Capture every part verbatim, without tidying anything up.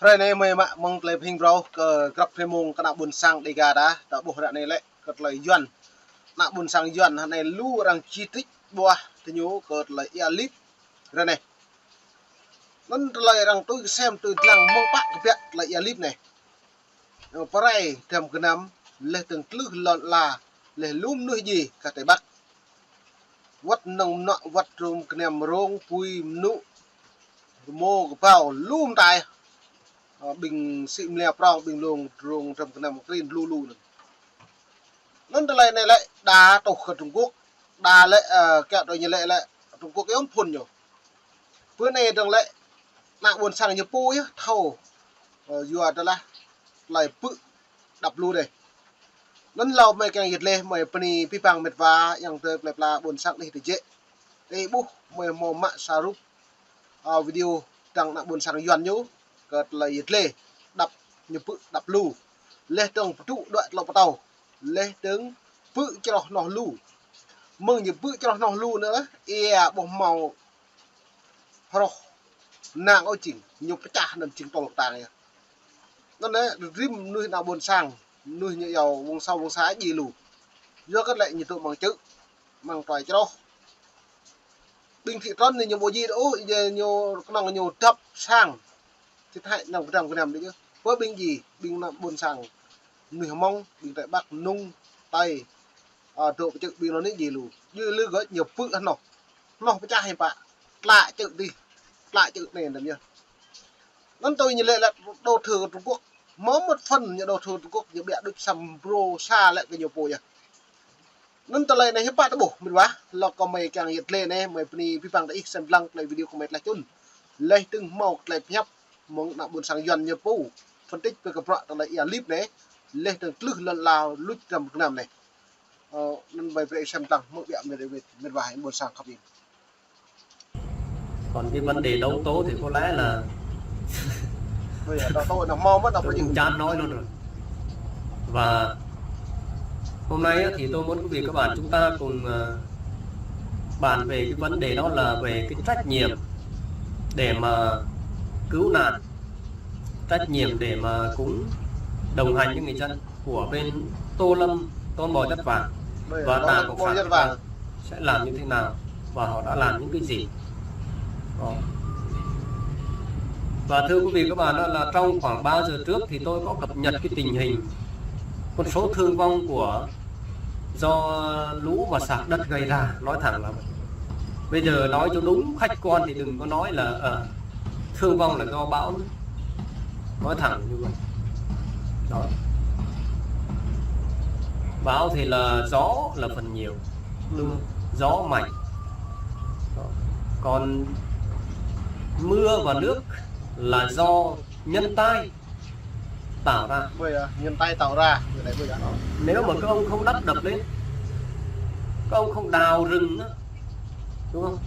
Hrơi anai mơi mă mơ̆ng tơlơi pơhing brơi kơ grăp rơmông kơ ană ƀôn sang Dêga ta, ta ƀuh ră anai lĕ kơ tơlơi Yuan. Ană ƀôn sang Yuan ră anai lu arăng chỉ trích ƀuah tơ ñu kơ tơlơi ia lip ră anai. Anŭn tơlơi arăng tui kơsem tui dlăng mơ̆ng pă kơ biă tơlơi ia lip anai. Pơrai tơm gơnam, laih dơ̆ng tlưh lŏn ala, laih lu mơnuih djai kơ Tây Bắc. Wăt nŏng mơnuă, wăt rông gơnam rông, apui, mơnŭ, rơmô, kơbao, lu mơtai. Ơ, ƀing sĭ mơlia prong, ƀing lông, rông tơm gơnam krin lu lu anŭn. Anŭn tơlơi anai lĕ đa truh kơ Trung Quốc, đa lĕ, ơ, kiăo tui ñu lĕ lĕ Trung Quốc yom phun ñu. Bơ anai dơ̆ng lĕ ană ƀôn sang ñu pô yơh thâo, ơ, yua tơlah tơlơi pơ̆ đăp lu dêh. Anŭn hlâo mơi kiăng yơh lĕ mơi bơni abih bang met wa yang tơ plơi pla ƀôn sang anih tơjĕ. Ih ƀuh mơi hmâo mă sa rup, ơ, video tơdang ană ƀôn sang Yuan ñu kơ tơlơi yơh lĕ đăp ñu pơ̆ đăp lu. Laih dơ̆ng pơdŭ đuaĭ tlâo pơtâo. Laih dơ̆ng pơ̆ čroh hnoh lu. Mơ̆ng ñu pơ̆ čroh hnoh lu anŭn, ia ƀuh hmâo hroh nang ôh jing, ñu pơčah anŭn jing tŏl kơtang yơh. Anŭn lĕ rĭm mơnuih ană ƀôn sang, mơnuih ñu iâu wŏng sâo wŏng sa djai lu. Yua kơ lĕ ñu tŭ mơ̆ng čư̆, mơ̆ng tơlơi čroh. Ƀing thị trấn anai ñu ƀu djai ôh, ñu kơnơ̆ng ñu dăp sang. Či thâo năng pơdrăm gơnam đôč yơh. Pơ ƀing djai, ƀing ană ƀôn sang. Mơnuih Hmông, ƀing Tây Bắc, Nùng, Tây, ơ, dŏ pơ čư̆ ƀing anŭn anai djai lu. Djai lu gơ̆ ñu pơ̆ hnoh. Hnoh pơčah hiư̆m pă. Tlă čư̆ dih. Tlă čư̆ anai anŭn yơh. Anŭn tui ñu lĕ lĕ đầu tư Trung Quốc. Hmâo một phần ñu đầu tư Trung Quốc ñu biă đôč săm brô sa lĕ kơ ñu pô yơh. Anŭn tơlơi anai hiư̆m pă ta ƀuh, met wa, hlâo kơ mơi kiăng yơh lĕ anai, mơi bơni abih bang ta ih sem lăng tơlơi video kơ mơi tơlơi čun. Laih dơ̆ng hmâo tơlơi pơhiăp, mơ̆ng ană ƀôn sang Yuan ñu pô. Phân tích pơ kơ bruă tơlơi ia lip anai, laih dơ̆ng tlưh lŏn ala luč tơm gơnam anai. Ơ, anŭn mơi brơi sem lăng, mơ̆ biă met, met, met wa, ƀôn sang khăp ing. Còn cái vấn đề đấu tố thì có lẽ là Bây giờ đấu tố nó mau mất, nó tôi cũng chán nói luôn rồi. Và hôm nay á, thì tôi muốn quý vị các bạn chúng ta cùng, ờ, bàn về cái vấn đề đó là về cái trách nhiệm để mà cứu nạn, trách nhiệm để mà cũng đồng hành với người dân của bên Tô Lâm, Tôn Bò Dắt Vàng. Bây giờ và Tô Lâm, Đảng Cộng sản Việt Nam sẽ làm như thế nào và họ đã làm những cái gì. Đó. Và thưa quý vị các bạn, đó là trong khoảng ba giờ trước thì tôi có cập nhật cái tình hình con số thương vong của do lũ và sạt đất gây ra, nói thẳng là vậy. Bây giờ nói cho đúng khách quan thì đừng có nói là, ờ, thương vong là do bão nữa. Nói thẳng như vậy. Đó. Bão thì là gió là phần nhiều. Đúng không? Gió mạnh. Đó. Còn mưa và nước là do nhân tai tạo ra. Bây giờ nhân tai tạo ra, như này bây giờ nó. Nếu mà các ông không đắp đập lên, các ông không đào rừng á, đúng không?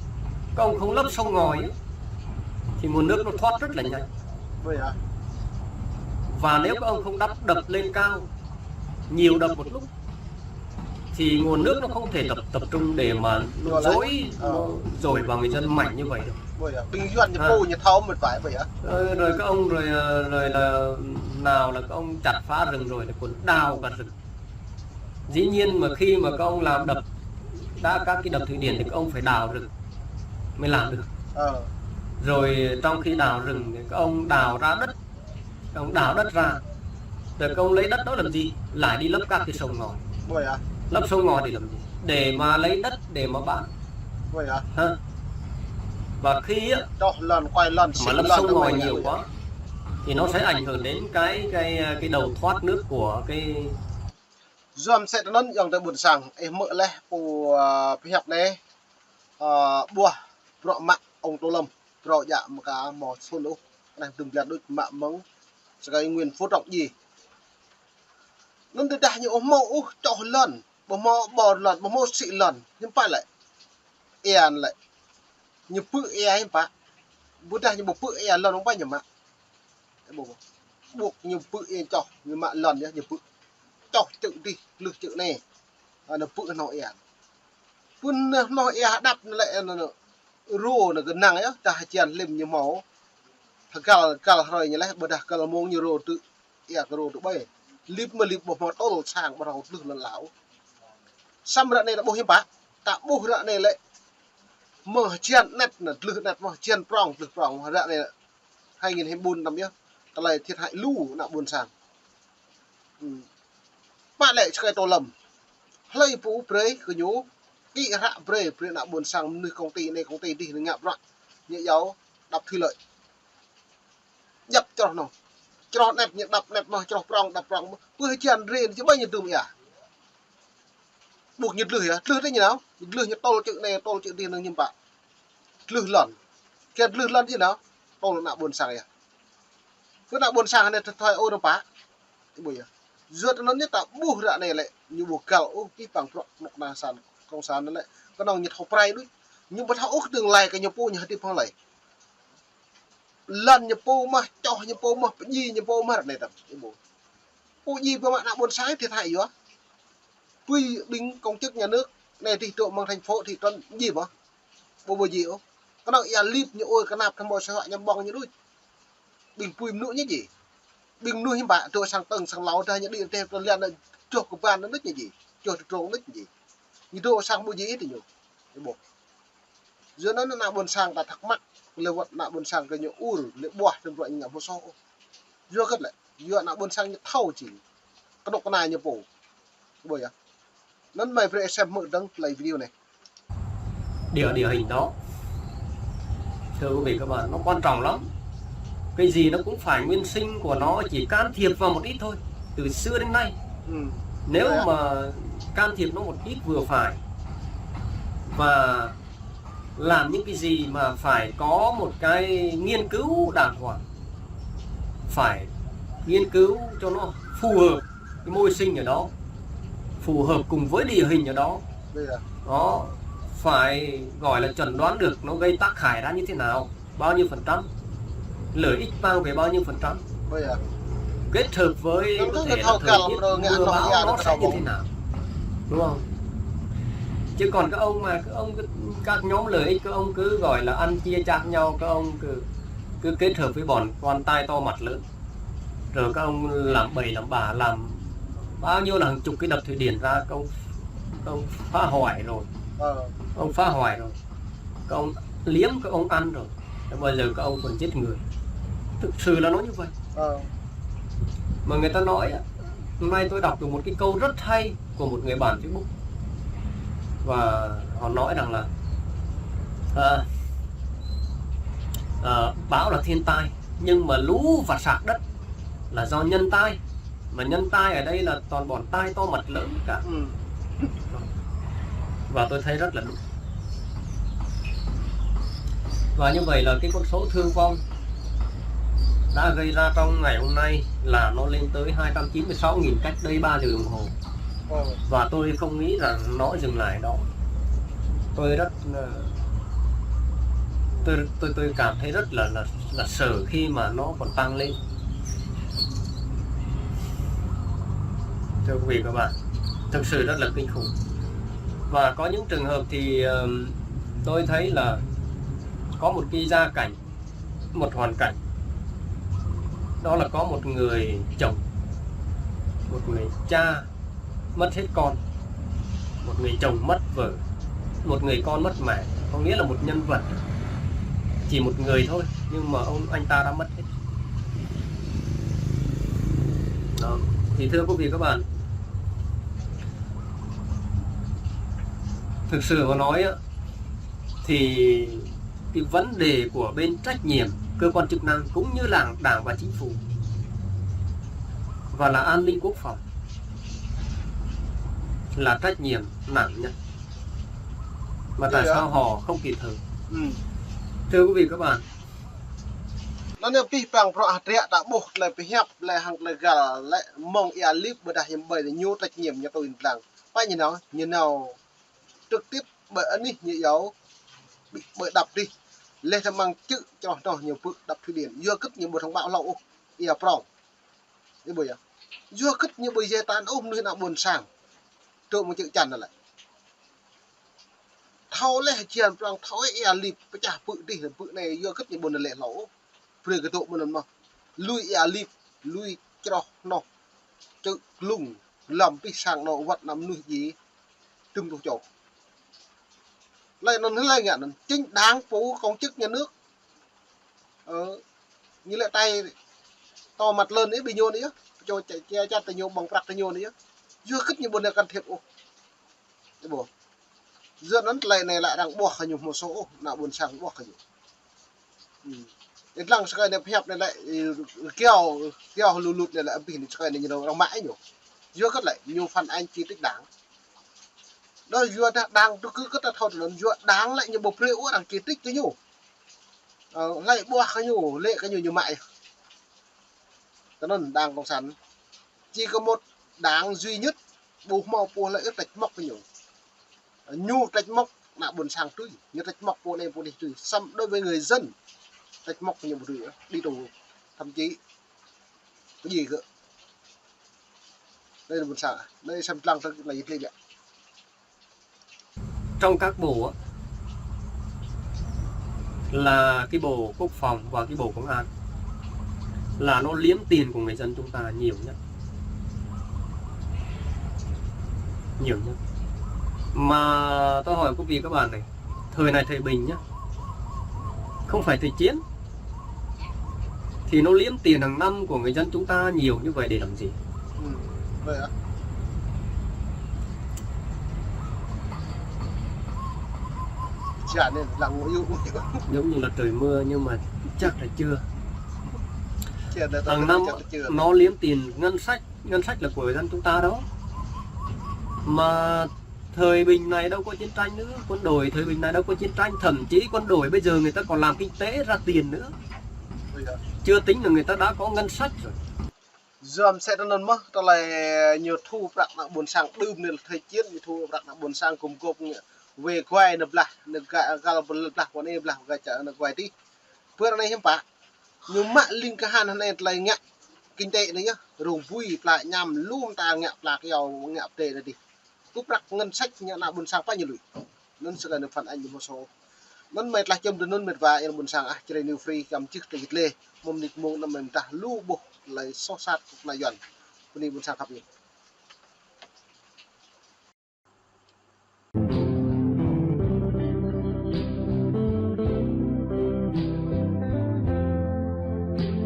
Các ông không lấp sông ngòi á, thì nguồn nước nó thoát rất là nhanh. Bây giờ. Và nếu các ông không đắp đập lên cao, nhiều đập một lúc, thì nguồn nước nó không thể tập, tập trung để mà nó dối, nó dội vào người dân mạnh như vậy được. Bây giờ, ƀing Yuan ñu pô ñu thâo mơ̆n phải bây giờ. Ờ, rồi các ông rồi, ờ, rồi là nào là các ông chặt phá rừng rồi là còn đào cả rừng. Dĩ nhiên mà khi mà các ông làm đập, đá các cái đập thủy điện thì các ông phải đào rừng mới làm được. Ờ. Rồi trong khi đào rừng thì các ông đào ra đất, các ông đào đất ra, rồi các ông lấy đất đó làm gì? Lại đi lấp các cái sông ngòi. Ôi à. Lấp sông ngòi để làm gì? Để mà lấy đất để mà bán. Ôi à. Hả? Và khi á, cho lăn quay lăn mà lấp sông ngòi nhiều quá thì nó sẽ ảnh hưởng đến cái, cái, cái đầu thoát nước của cái Yua mơsĕ tơnăn yơh tơ ƀôn sang, ih hmư̆ laih pô, ơ, pơhiăp anai, ơ, ƀuah bruă mă ông Tô Lâm, bruă djă mơka mơ̆ sôn ôh, anai dŭm jăn đôč mă mơ̆ng, sơkai Nguyễn Phú Trọng djai. Anŭn tơdah ñu ƀu hmâo ôh čoh lŏn, ƀu hmâo ƀor lŏn, ƀu hmâo sĭ lŏn, hiư̆m pă lĕ. Ia lĕ. Ñu pơ̆ ia hiư̆m pă. Ƀôdah ñu ƀu pơ̆ ia lŏn ƀu pă ñu mă. Ƀu, ƀu ñu pơ̆ ia čoh, ñu mă lŏn yơh, ñu pơ̆. Čoh čư̆ dih, tlưh čư̆ anai. Ơ, ñu pơ̆ hnoh ia. Pơ anai hnoh ia hơđăp anai lĕ, anai, anai. Rô anai gơnang yơh, tah hơjan hlĭm ñu hmâo. Hơgăl, găl hrơi ñu laih, ƀôdah găl mông ñu rô tŭ, ia kơ rô tŭ ƀai. Lip mơ̆ lip ƀu hmâo tơl sang ƀu rô tlưh lŏn lăo. Samơ̆ ră anai ta ƀuh hiư̆m pă, ta ƀuh ră anai lĕ mơ̆ng hơjan anet anŭn tlưh anet, mơ̆ng hơjan prŏng tlưh prŏng, ră anai hai nghìn hai mươi bốn năm yơh, tơlơi thiệt hại lu ană ƀôn sang. Hm. Mă lĕ čơkơi tô lăm. Hlơi pô brơi kơ ñu, kĭ hră brơi, brơi ană ƀôn sang mơnuih công ty anai công ty adih ngă bruă, ñu iâu đập thủy lợi. Djăp čroh anŭn. Čroh anet ñu đập anet mơ̆n, čroh prŏng đập prŏng mơ̆n. Pơ hơjan rin či ƀai ñu dum ia. Ƀuh ñu tlưh ia, tlưh tơ ñu nao, ñu tlưh ñu tơl čư̆ anai, tơl čư̆ adih anŭn hiư̆m pă. Tlưh lŏn. Kiăng tlưh lŏn či nao, tơl ană ƀôn sang ia. Kơ ană ƀôn sang anai thoi ôh anŭn pă. Ih ƀuh ia. Yua anŭn ñu ta ƀuh ră anai lĕ, ñu ƀu găl ôh, pih păng bruă kơnuk kơna sang, kông san anŭn lĕ. Kơnơ̆ng ñu thâo prai đôč. Ñu ƀu thâo ôh kơ tương lai kơ ñu pô ñu hơdip hăng hlơi. Lŏn ñu pô mơ̆n, čoh ñu pô mơ̆n, pơdjai ñu pô mơ̆n ră anai tăm. Ih ƀuh. Pô djai pơmă ană ƀôn sang thiệt hại yơh. Pui ƀing công chức nhà nước, anai adih dŏ mơ̆ng thành phố, thị trấn djai ƀơh. Ƀu ƀu djai ôh. Kơnơ̆ng ia lip ñu ơi kơnăp thăm mơ̆ sơhă ñu ƀơ̆ng ñu đôč. Ƀing pui mơnŭ ñu djai. Ƀing mơnuih hiư̆m pă dŏ sang tơ̆ng sang lâo dah ñu đĭ tơ̆ tơl lian anŭn čoh kơ ban anŭn đôč ñu djai. Čoh tơdrong đôč ñu djai. Ñu dŏ sang ƀu djai tơ ñu. Ih ƀuh. Yua anŭn ană ƀôn sang ta thắc mắc, lĕ wơ̆t ană ƀôn sang kơ ñu ur, lĕ ƀuah tơm bruă ñu ngă ƀu soh ôh. Yua hơget lĕ, yua ană ƀôn sang ñu thâo či kơnuk kơna ñu pô. Ƀuh ia. Anŭn mơi brơi sem hmư̆ dơ̆ng tơlơi video anai. Địa, địa hình đó. Thưa quý vị các bạn, nó quan trọng lắm. Cái gì nó cũng phải nguyên sinh của nó, chỉ can thiệp vào một ít thôi, từ xưa đến nay. Ừ. Nếu mà can thiệp nó một ít vừa phải và làm những cái gì mà phải có một cái nghiên cứu đàng hoàng, phải nghiên cứu cho nó phù hợp cái môi sinh ở đó, phù hợp cùng với địa hình ở đó. Bây giờ. Đó, phải gọi là chẩn đoán được nó gây tác hại ra như thế nào, bao nhiêu phần trăm, lợi ích mang về bao nhiêu phần trăm. Bây giờ. Kết hợp với, nó có thể là thời tiết mưa bão nó sẽ như thế nào. Đúng không? Chứ còn các ông mà, các ông cứ, các nhóm lợi ích, các ông cứ gọi là ăn chia chác nhau, các ông cứ, cứ kết hợp với bọn quan tai to mặt lớn. Rồi các ông làm bậy làm bạ, làm bao nhiêu là hàng chục cái đập thủy điện ra, các ông, các ông phá hoại rồi. Ờ. Các ông phá hoại rồi. Các ông liếm, các ông ăn rồi. Thế bây giờ các ông còn giết người. Thực sự là nó như vậy. Ờ. Mà người ta nói á, hôm nay tôi đọc được một cái câu rất hay của một người bạn Facebook. Và họ nói rằng là, à, à, bão là thiên tai, nhưng mà lũ và sạt đất là do nhân tai. Mà nhân tai ở đây là toàn bọn tai to mặt lớn cả. Ừ. Và tôi thấy rất là đúng. Và như vậy là cái con số thương vong đã gây ra trong ngày hôm nay là nó lên tới hai trăm chín mươi sáu nghìn cách đây ba giờ đồng hồ. Ờ. Và tôi không nghĩ rằng nó dừng lại đó. Tôi rất, ờ, tôi, tôi, tôi cảm thấy rất là, là, là sợ khi mà nó còn tăng lên. Thưa quý vị các bạn, thực sự rất là kinh khủng. Và có những trường hợp thì, ờm, tôi thấy là có một cái gia cảnh, một hoàn cảnh, đó là có một người chồng, một người cha mất hết con, một người chồng mất vợ, một người con mất mẹ, có nghĩa là một nhân vật chỉ một người thôi, nhưng mà ông, anh ta đã mất hết. Đó. Thì thưa quý vị các bạn, thực sự mà nói á, thì cái vấn đề của bên trách nhiệm cơ quan chức năng cũng như là Đảng và Chính phủ và là an ninh quốc phòng là trách nhiệm nặng nhất. Mà tại sao họ không kịp thời? Ừ. Thưa quý vị các bạn, anŭn ñu pih păng bruă hơdră ta ƀuh tơlơi pơhiăp, tơlơi hăng tơlơi găl, lĕ mơ̆ng ia lip ƀôdah hiư̆m ƀơi ñu trách nhiệm ñu tui lăng. Pă ñu nao, ñu nao trực tiếp ƀơi anih ñu iâu, ƀơi đập adih. Leh tơmăng čư̆ čroh anŭn ñu pơ đập thủy điện. Yua hơget ñu ƀu thông báo hlâo ôh, ia prŏng. Ih ƀuh ia. Yua hơget ñu ƀu djai tan ôh mơnuih ană ƀôn sang. Tơ mơ̆ng čư̆ čan anŭn lĕ. Thâo leh hơjan prŏng, thâo ia lip pơčah pơ adih, pơ anai, yua hơget ñu ƀu nao leh hlâo ôh. Brơi kơ tŏ mơ̆n anŭn mơ̆. Lui ia lip, lui čroh noh. Čư̆ klung, lăm pih sang anŏ wơ̆t anăm mơnuih ji. Tơm tuh čô. Lĕ anŭn lĕ ngă anŭn. Chính đảng phủ công chức nhà nước. Ơ, ñu lĕ tai to mặt lơn ih ƀing ñu anai yơh. Čô ča, ča, ča tơ ñu ƀơ̆ng prăk tơ ñu anai yơh. Yua kơ ñu ƀu nao can thiệp ôh. Ih ƀuh. Yua anŭn tơlơi anai lĕ arăng ƀuah kơ ñu hmâo sô ôh, ană ƀôn sang ƀuah kơ ñu. Hmm. Ih lăng sơkơi anai pơhiăp anai lĕ, ih, kiao, kiao lu lut anai lĕ abih anai sơkơi anai ñu arăng mă ñu. Yua kơ lĕ ñu phản ánh chỉ trích đảng. Đó yua dah đảng tơ kơ kơ ta thâo tơ anŭn yua đảng lĕ ñu ƀu brơi ôh arăng chỉ trích kơ ñu. Ơ, lĕ ƀuah kơ ñu, lĕ kơ ñu ñu mă yơh. Tơ anŭn đảng cộng sản. Chỉ có một đảng duy nhất ƀu hmâo pô lĕ ih trách móc kơ ñu. Ñu trách móc ană ƀôn sang tui, ñu trách móc pô anai pô adih tui. Samơ̆ đối với người dân, trách móc kơ ñu ƀu tui, đi tù. Thậm chí, cái gì cơ. Đây là ƀôn sang, đây xem lăng tơ anai yơh. Trong các bộ á, là cái bộ quốc phòng và cái bộ công an là nó liếm tiền của người dân chúng ta nhiều nhất. Nhiều nhất. Mà tôi hỏi quý vị các bạn này, thời này thời bình nhá, không phải thời chiến, thì nó liếm tiền hàng năm của người dân chúng ta nhiều như vậy để làm gì? Ừ, vậy à? Chả nên lặng ngủ. Giống như là trời mưa nhưng mà chắc là chưa. Hàng năm nó liếm tiền ngân sách, ngân sách là của dân chúng ta đó. Mà thời bình này đâu có chiến tranh nữa, quân đội thời bình này đâu có chiến tranh, thậm chí quân đội bây giờ người ta còn làm kinh tế ra tiền nữa. Chưa tính là người ta đã có ngân sách rồi. Yua mơsĕ tơ anŭn mơ̆, tơlơi ñu thu prăk ană ƀôn sang đưm anai lĕ thời chiến, ñu thu prăk ană ƀôn sang gum gôp ngă wai guai anai blah, anai ga-, gal blah, blah, pô anai blah, ga čă anai guai tih. Pơ anai hiư̆m pă. Ñu mă ling kahan anai tơlơi ngă kinh tế anai yơh, rông bui, pla ñăm, lŏm ta ngă pla kyâo, ngă pơdai anai tih. Thu prăk ngân sách ñu ană ƀôn sang pă ñu lui. Anŭn sơkơi anai phản ánh ñu hmâo sô. Anŭn mơi tơlơi čăm tơ anŭn mĕt wa ayŏng ƀôn sang ah, Jrai New Free, kăm čih tơ jĭt lĕ, mơ̆ng mơnit mơ̆ng anăm mơi mơdah lu ƀuh tơlơi soh sat kơ ană Yuan. Bơni ƀôn sang khăp ñu.